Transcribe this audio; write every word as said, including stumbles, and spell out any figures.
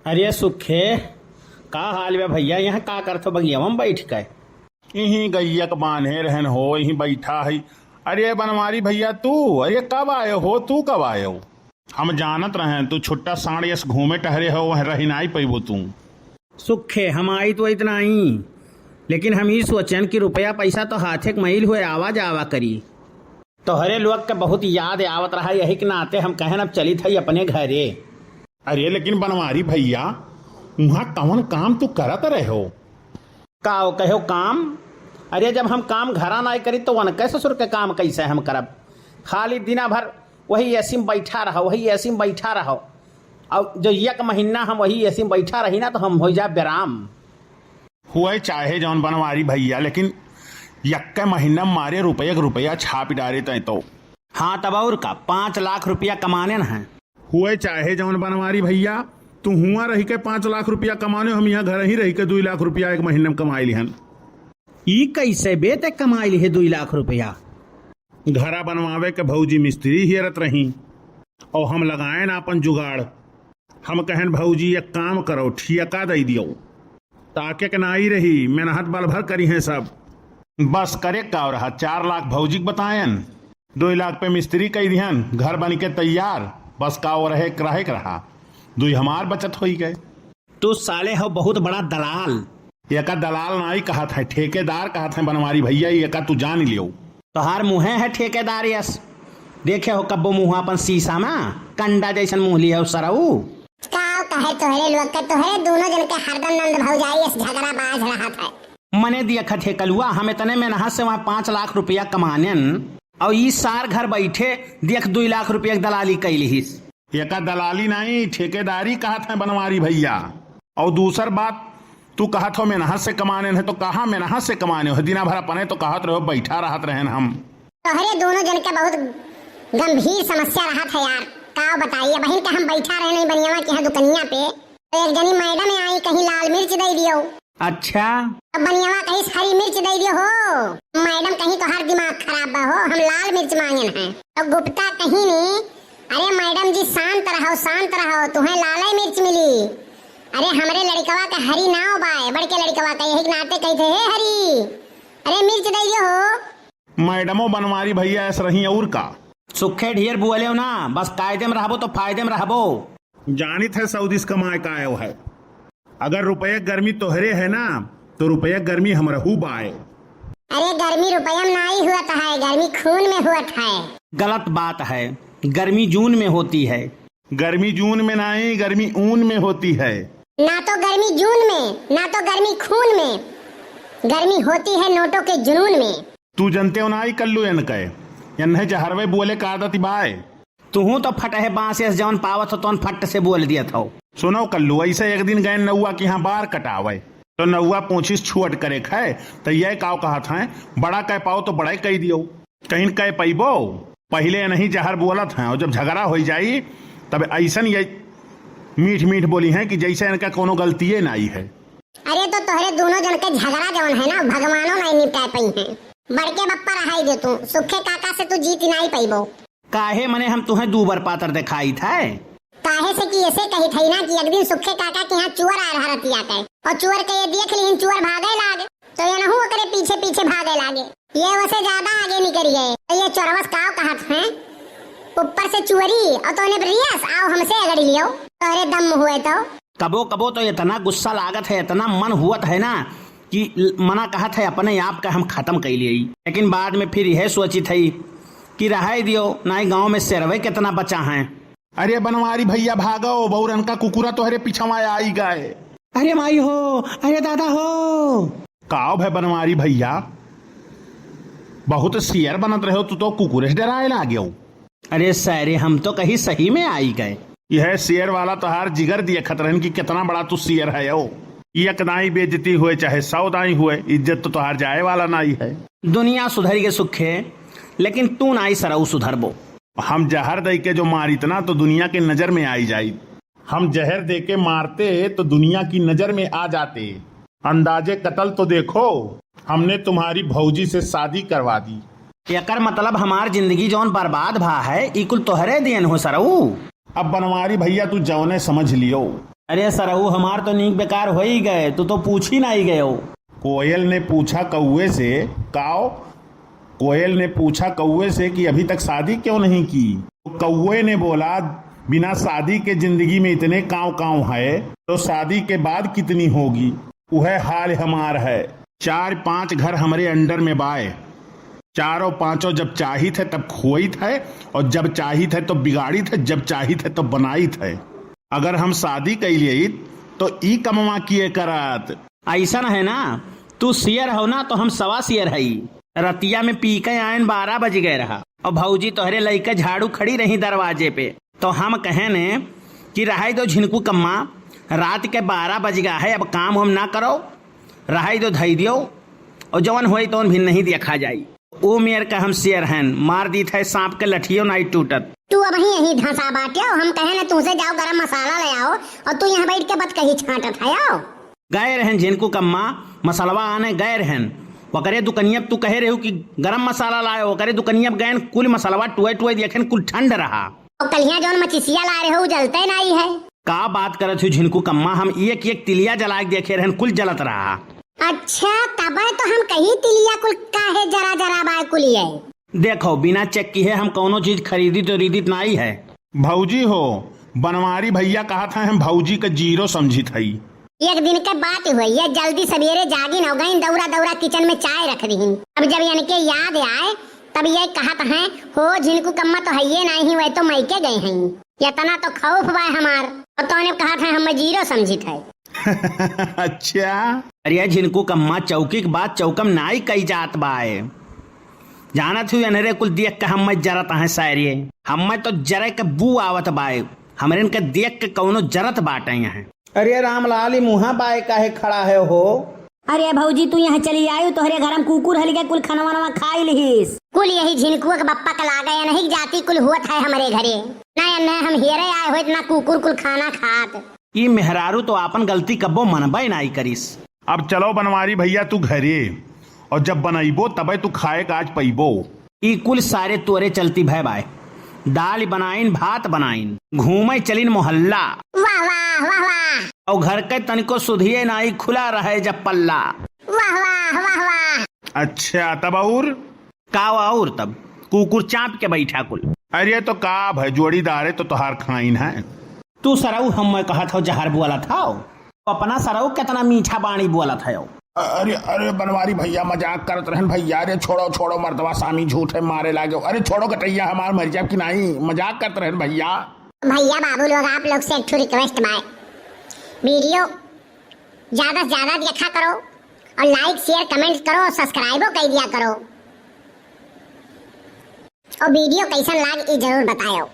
अरे सुखे, का हाल बा भइया? यहाँ का करत हो बगियावा में बैठ के? इहीं गइया के बान्हे रहन हो, इहीं बैठा है। अरे बनवारी भइया तू, अरे कब आए हो, तू कब आए हो? हम जानत रहें तू छुट्टा साँड़ यस घूमे टहरे हो, वह रहि नाई पइबो तू। सुखे, हम आइत वइत नाई, लेकिन हम ई सोचेन कि रुपया पैसा तो हाथे के मइल हुए आवा जावा करी। तोहरे लोग के बहुत याद आवत रहा, यही के नाते हम कहेन अब चलित हई अपने घरे। अरे लेकिन बनवारी भइया, उहाँ कवन काम तू करत रहे हो? का हो कहो काम? अरे जब हम काम घरा नाई करी तो वनके ससुर के काम कैसे हम करब? खाली दिना भर वही एसी में बैठा रहो, वही एसी में बैठा रहो। और जो एक महीना हम वही एसी में बैठा रही ना तो हम होइ जा बेराम। हुए चाहे जौन बनवारी भइया, लेकिन यक्के महीना में मारे रुपया के रुपया छाप डारे तैं तो। हाँ तब और का, पाँच लाख रुपया कमानेन हैं। हुए चाहे जौन बनवारी भइया, तू हुआँ रहि के पाँच लाख रुपया कमाने, हम यहाँ घर ही रहि के दुई लाख रुपया एक महीना में कमाइ लिहन। ई कैसे बे तैं कमाइ लिहे दुई लाख रुपया? घरा बनवावे के भौजी मिस्त्री हेरत रही, और हम लगाएन आपन जुगाड़। हम कहेन भौजी एक काम करो, ठियका दइ दियो, ताके के नाई रही, मेहनत बल भर करिहें सब। बस करे का रहा, चार लाख भौजी के बताएन, दुई लाख पे मिस्त्री कइ दिहन, घर बनि के तैयार, बस का वो रहे, रहे के रहा, दुई हमार बचत होइ गए। तू साले हो बहुत बड़ा दलाल। एका दलाल नाई कहत है, ठेकेदार कहत है बनवारी भइया, एका तू जान लियो। तोहार मुँहे है ठेकेदार यस, देखे हो कब्बो मुँह अपन शीशा में, कंडा जैसन मुँह लिहे हो सरऊ। का कहे तोहरे लोग के, तोहरे दोनों जन के हरदम नंद भौजाई यस झगड़ा बाज रहत है। मने देखत है कलुआ, हम इतने मेहनत से वहाँ पाँच लाख रुपया कमानेन, और ई सार घर बैठे देख दुई लाख रुपया के दलाली कइ लिहिस। एका दलाली नाई, ठेकेदारी कहत है बनवारी भइया। और दूसर बात, तू कहत हो मेहनत से कमानेन है, तो कहाँ मेहनत से कमाने हो? दिना भर अपने तो कहत रहो, बैठा रहत रहेन हम। तोहरे दोनों जन के बहुत गंभीर समस्या रहत है यार, का बताई। अबहिन के हम बैठा रहे नहीं बनियावा के यहाँ दुकनिया पे, तो एक जनी मैडम आई, कहीं लाल मिर्च दइ दियो। अच्छा। अब बनियावा कहिस हरी मिर्च दइ दियो हो। मैडम कहीं तोहार दिमाग खराब बा हो, हम लाल मिर्च माँगेन हैं। तो गुप्ता कहीं ने, अरे मैडम जी शांत रहो, शांत रहो, तुहें लाले मिर्च मिली। अरे हमरे लड़िकवा के हरी नाव बाय, बड़के लड़िकवा के, यही के नाते कहित है, हे हरी, अरे मिर्च दइ दियो हो। मैडमो बनवारी भइया यस रही और का। सुखे ढेर बोलेव ना, बस कायदे में रहबो तो फायदे में रहबो। जानित है सऊदी से कमाए का आयो है। अगर रुपया गर्मी तोहरे है ना, तो रुपया गर्मी हमरहू बाय। अरे गर्मी रुपया में नाई हुअत है, गर्मी खून में हुअत है। गलत बात है, गर्मी जून में होती है। गर्मी जून में नाई, गर्मी ऊन में होती है। ना तो गर्मी जून में, ना तो गर्मी खून में, गर्मी होती है नोटों के जुनून में। तू जनते हो नाई कल्लू एनके, एन्हे जहरवे बोले का आदत बाय। तुहूँ तो फटहे बाँस यस जौन पावत हो तौन फट से बोल दियत हो। सुनो कल्लू, ऐसे एक दिन गए नौआ के यहाँ बार कटावे, तो नौआ पूछिस छुअट करे खाए, तो ये काव कहत हैं, बड़ा कह पाओ तो बड़े कह दियो। कहीं कह पइबो, पहिले नहीं जहर बोलत हैं, और जब झगड़ा होइ जाई, तब ऐसन ये मीठ मीठ बोली हैं कि जैसे इनका कोनो गलतिये नाई है। अरे तो तोहरे दोनों जन के झगड़ा जौन है ना, भगवानो नाई निपटा पइहें। बड़के बप्पा रहाई दे तू, सुखे काका से तू जीत नाई पइबो। काहे मने हम तुहें दू बार पातर देखाइत है? काहे से कि ऐसे कहित है ना कि एक दिन सुखे काका के यहाँ चोर आए रहा रतिया के, और चोर के ये देख लिहिन, चोर भागे लाग, तो ये नहू ओकरे पीछे पीछे भागे लागे। ये वसे ज्यादा आगे निकल गए। तो ये चोरवस काव कहत हैं, ऊपर से चोरी और तोने रियस आओ हमसे अगड़ी लियो, तोहरे दम हुए तो। कबो कबो तो इतना गुस्सा लागत है, इतना मन हुअत है ना कि ल-, मना कहत है अपने आप का हम खत्म कइ लिये। लेकिन बाद में फिर यह सोचित है कि रहाई दियो, नाई गाँव में शेरवे कितना बचा हैं। अरे बनवारी भइया भागो, बउरन का कुकुरा तोहरे पिछवा आई गए। अरे माई हो, अरे दादा हो। काव भय बनवारी भइया, बहुत शेर बनत रहो, तू तो कुकुरे से डराए लाग्यो। अरे सैरे, हम तो कही सही में आई गए। यह शेर वाला तोहार जिगर देखत रहन कि कितना बड़ा तू शेर है हो। एक दाई बेइज्जती हुए चाहे सौ दाई हुए, इज्जत तो तोहार जाए वाला नाई है। दुनिया सुधर के सुखे, लेकिन तू नाई सरऊ सुधरबो। हम जहर दे के जो मारित ना तो दुनिया के नजर में आई जाई। हम जहर दे के मारते तो दुनिया की नजर में आ जाते। अंदाजे कत्ल तो देखो, हमने तुम्हारी भौजी से शादी करवा दी। एकर मतलब हमार जिंदगी जौन बर्बाद भा है, ई कुल तोहरे देन हो सरऊ। अब बनवारी भइया तू जौने समझ लियो। अरे सरऊ, हमार तो नीक बेकार होइ गए, तू तो पूछी नाहीं गयो। कोयल ने पूछा कौवे से, काव? कोयल ने पूछा कौवे से कि अभी तक शादी क्यों नहीं की? तो कौवे ने बोला, बिना शादी के जिंदगी में इतने काव काव है, तो शादी के बाद कितनी होगी? उहै हाल हमार है। चार पांच घर हमरे under में बाय, चारों पांचों जब चाहित है तब खोइत है, और जब चाहित है तो बिगाड़ित है, जब चाहित है तो बनाइत है। अगर हम शादी कइ लेइत तो ई कमवा किए करत? अइसन है ना, तू शेर हो ना तो हम सवा शेर हई। रतिया में पी के आयन, बारह बज गए रहा, और भौजी तोहरे लइके झाड़ू खड़ी रही दरवाजे पे। तो हम कहेन कि रहै दो झिनकू कम्मा, रात के बारह बज गा है, अब काम हम ना करो, रहै दो, धई दियो, और जवन होई तवन भी नहीं देखा जाई। ओ मेर का हम शेर हन, मार दीत है सांप के लठियो नाहीं टूटत। तू अबहीं यहीं धंसा बाट्यो, हम कहेन तुहसे जाओ गरम मसाला ले आओ, और तू यहाँ बैठ के बतकही छांटत हयो। गए रहन झिनकू कम्मा, मसलवा आने गए रहन। ओकरे दुकनिया पे तू कहे रहू कि गरम मसाला लायो, ओकरे दुकनिया पे गएन, कुल मसलवा टुए टुए देखेन, कुल ठंड रहा। और कलिया जौन मचिसिया लाए रहे, उ जलते नाहीं है। का बात करत हो झिनकू कम्मा, हम एक एक तिलिया जला के देखे रहन, कुल जलत रहा। अच्छा, तबे तो हम कही तिलिया कुल काहे जरा जरा बाय कुलिये। देखो, बिना check किहे हम कौनो चीज खरीदित उरीदित नाहीं है। भौजी हो, बनवारी भैया कहत हैं हम भौजी के zero समझित हई। एक दिन के बात हुई, ये जल्दी सबेरे जागिन हो गईन, दौरा दौरा kitchen में चाय रख दीन। अब जब इनके याद आए, तब ये कहत हैं, हो झिनकू कम्मा तो हइये नाहीं, वह तो मइके गए हैं। इतना तो खौफ बाय हमार, और तोने कहत हैं हम zero समझित है। अच्छा। अरे झिनकू कम्मा, चौकी के बात चौकम नाहीं कई जात बाय। जानत हूँ, इनरे कुल देख के हम्मे जरत हैं सारे। हम्मे तो जरे के बू आवत बाय। हमरेन के देख के कौनो जरत बाटे हैं। अरे रामलाल, ई मुँहा बाय काहे खड़ा है हो? अरे भौजी, तू यहाँ चली आयु, तोहरे घर में कुकुर हलि के कुल खनवा वनवा खाई लिहिस। कुल यही झिनकुआ के बप्पा के लागे, यनही जाति कुल हुअत है हमरे घरे। ना एन्हे हम हेरे आए होइत, ना कुकुर कुल खाना खात। ई मेहरारू तो आपन गलती कब्बो मनबे नाई करिस। अब चलो बनवारी भैया तू घरे, और जब बनइबो तबे तू खाए का आज पइबो। ई कुल सारे तोरे चलती भय बाय। दाल बनाइन, भात बनाइन, घूमे चलिन मोहल्ला। वाह, वाह, वाह, वाह। और घर के तनिको सुधिए नाई, खुला रहे जब पल्ला। वाह, वाह, वाह, वाह। अच्छा, तब और? का और तब? कुकुर चाँप के बैठा कुल। अरे तो का भय, जोड़ीदारे तो तोहार खाइन है। तू सरऊ हम्मे कहत हो जहर बोलत हो, अपना सरऊ कितना मीठा बाणी बोलत हो। अरे, अरे बनवारी भैया, मजाक करत रहन भैया। अरे छोड़ो, छोड़ो, मर्दवा सामी झूठे मारे लागे। अरे छोड़ो गटैया, हमार मर जाब कि नाहीं, मजाक करत रहन भैया। भैया बाबू लोग, आप लोग से एक ठो request बाय, video ज्यादा से ज्यादा देखा करो और like, share, comment करो, subscribe ओ कई दिया करो। और video कैसन लाग, ई जरूर बतायो।